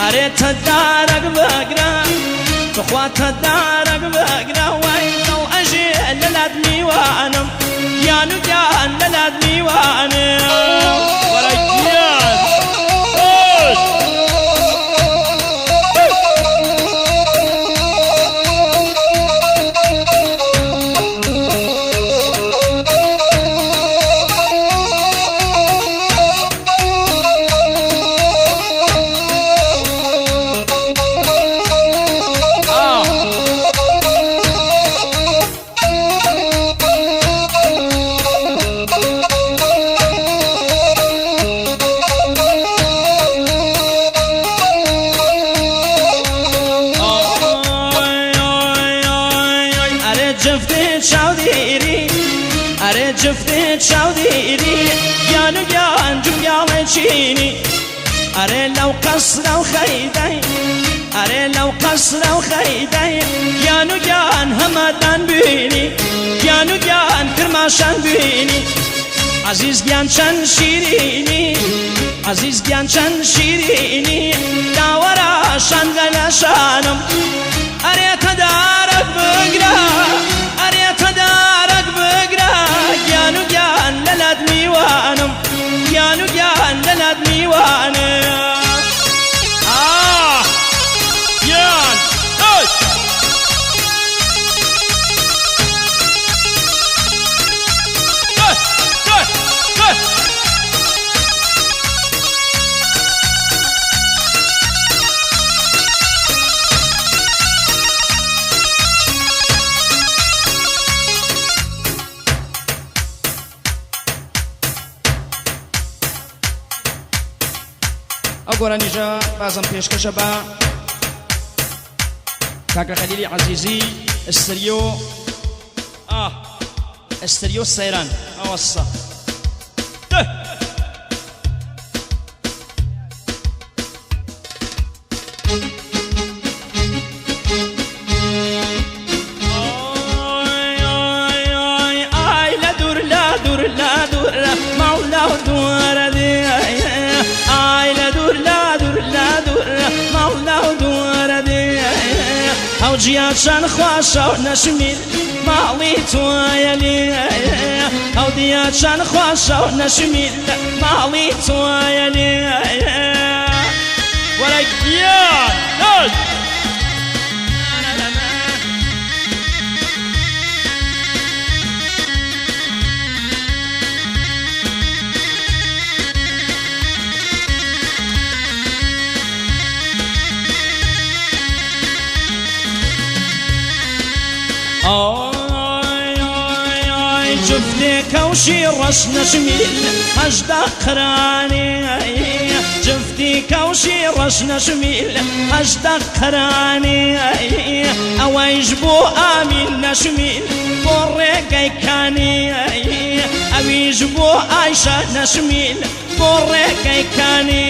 ئەرێ تەدارەک بگرە بخوا تەدارەک بگرە وای دڵ ئەژێ لەلات میوانم گیان و گیان لەلات میوانم وەرە گیان ئۆی. ئا. ئەرێ جفتێ چاودێری ئەرێ جفتێ چاودێری گیان و گیان جوگیاڵێ چینی ئەرێ لەو قەسرە و خەیدای ئەرێ لەو قەسرە و خەیدای گیان و گیان هەمەدان بینی گیان و گیان کرماشان بینی عەزیز گیان چەند شیرینی عەزیز گیان چەند شیرینی داوەرە شان لە شانم ئەرێ تەدارەک بگرە ئەرێ تەدارەک بگرە گیان و گیان لەلات میوانم گیان و گیان لەلات میوانم ئا. گیان ئۆی. ئۆی. ئۆی. ئۆی. ئەو گۆرانیژە بازم پێشکەشە بە کاکە خەلیلی عەزیزی ئەستریۆ ئا. ئەستریۆ سەیران ئەوەسە دە. ئای لە دوور لە دوور لە دوور ماولا و دوورە دێ ئای لە دوور لە دوور لە دوور ماولا و دوورە دێ ئەو جیا چەند خواشە و نەشمیل ماڵی توایە لێ ئەو دیا چەند خواشە و نەشمیل ماڵی توایە لێ وەرە گیان ئۆی. ئای ئای ئای جفتێکە و شیڕەش نەشمیل هەژدە قرانی جفتی کەوشی ڕەش نەشمیل هەژدە قرانی ئەوەیش بۆ ئامین نەشمیل بۆ ڕێگەی کانی ئەویش بۆ ئایشە نەشمیل بۆ ڕێگەی کانی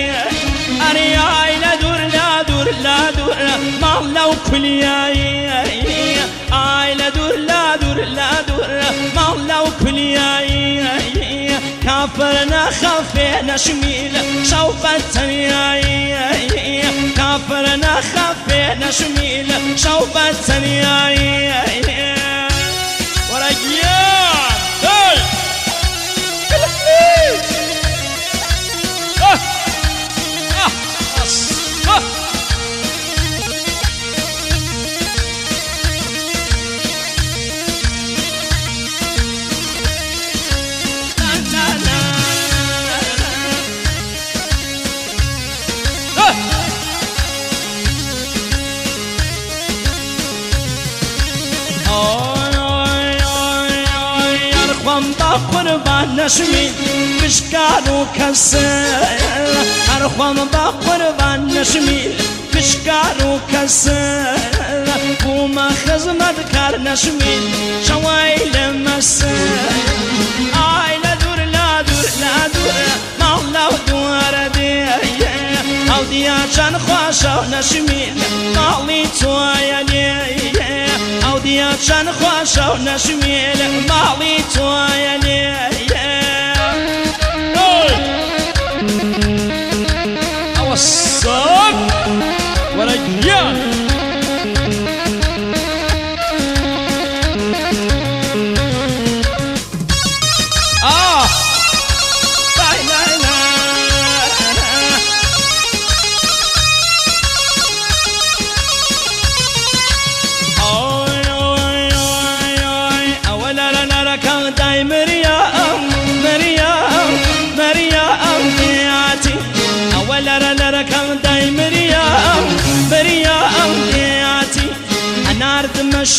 ئەرێ ئای لە دوور لە دوور لە دوور ماڵ لەو کولیایی ئای لە دوور لە دوور لە دوور ماڵ لەو کولیایی کافر نەخەفێ نەشمیل شەو بە تەنیایی کافر نەخەفێ نەشمیل شەو بە تەنیایی وەرە گیان ئۆی. ئا. ئا. ئەس. ئا. ئا. خۆم بە قوربان نەشمی پشکار و کەسە هەر خۆم بە قوربان نەشمی پشکار و کەسە بوومە خزمەتکار نەشمی شەوای لە مەسە ئای لە دوور لە دوور لە دوور ماڵ لەو دوورە دێ ئەو دیا چەند خواشە و نەشمیل ماڵی توایە لێ ئەو دیا چەند خواشە و نەشمیل ماڵی توایە لێ ئۆی. ئەوە سەگ.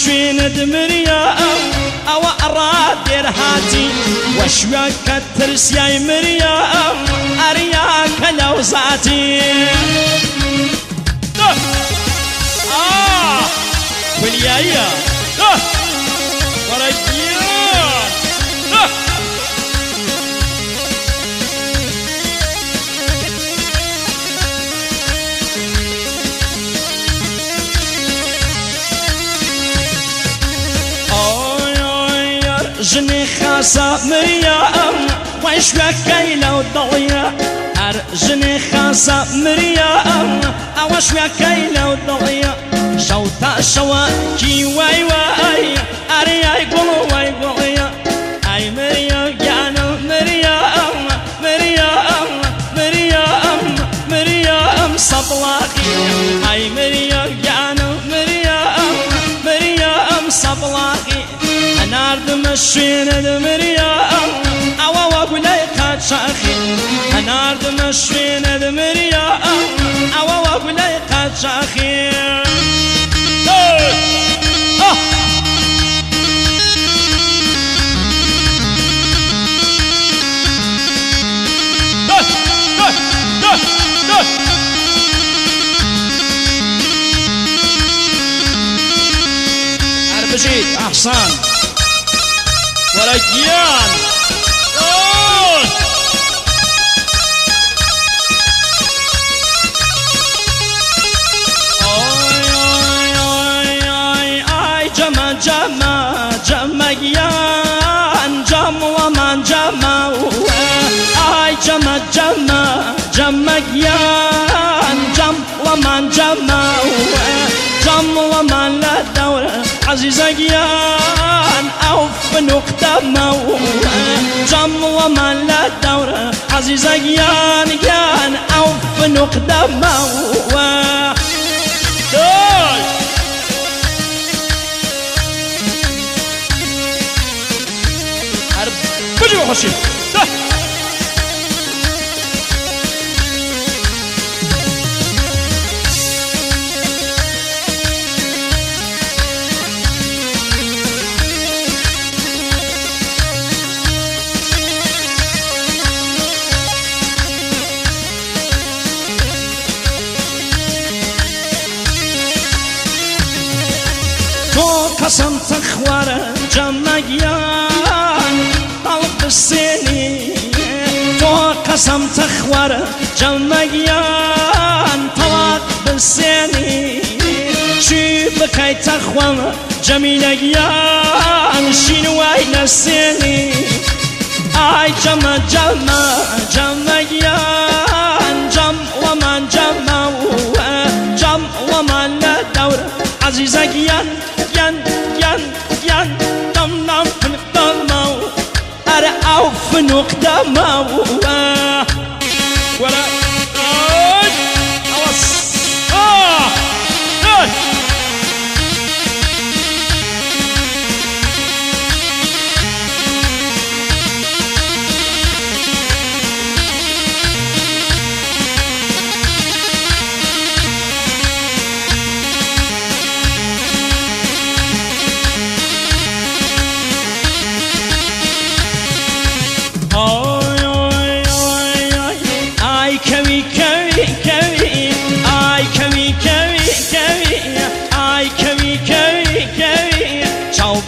شوێنت مریا ئەوە ئەڕا دێرهاتی وەشوێکە ترسیای مریا ئەریا کە لەو زاتی ولیایە وەرەگیان. ژنی خاسە مریا وەشوێکەی لەو دڵیە هەر ژنی خاسە مریا ئەوە شوێکەی لەو دڵیە شەو تا شەوە کی وای وای ئەریای گوڵ وای گوڵیە ئای مریا گیانە مریا مریا مریا مریا سەبڵاخی ئای مریا گیانە مریا مریا سەبڵاخی ئەناردمە شوێنت مریا ئەوە وەگولەی قاچاخی ئەناردمە شوێنت مریا ئەوە وەگولەی قاچاخی. بجيت أحسن ورجيان. أي جمع جمع جمع جيان جم ومن جمع أي جمع جمع جمع جيان جم ومن جمع جم ومن لا دور عزيزة جيان أو في نقطة مو جم ومن لا دور عزيزة جيان جيان أو في نقطة مو. بجي وخشي. قسم تخوار جمعیان طلب السني تو قسم تخوار جمعیان طلاق بالسني شي بكي تخوان جميلة جيان شين وين السني اي جمع جمع جمعیان جم ومن جمع جم ومن لا دور عزيزة جيان ين ين ين دم نم دم أرى أو فنوق دم ولا أوص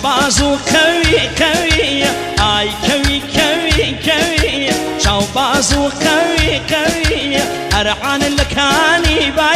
بازو قوي قوي اي كوي كوي كوي شو بازو قوي قوي ارعان لكاني باي.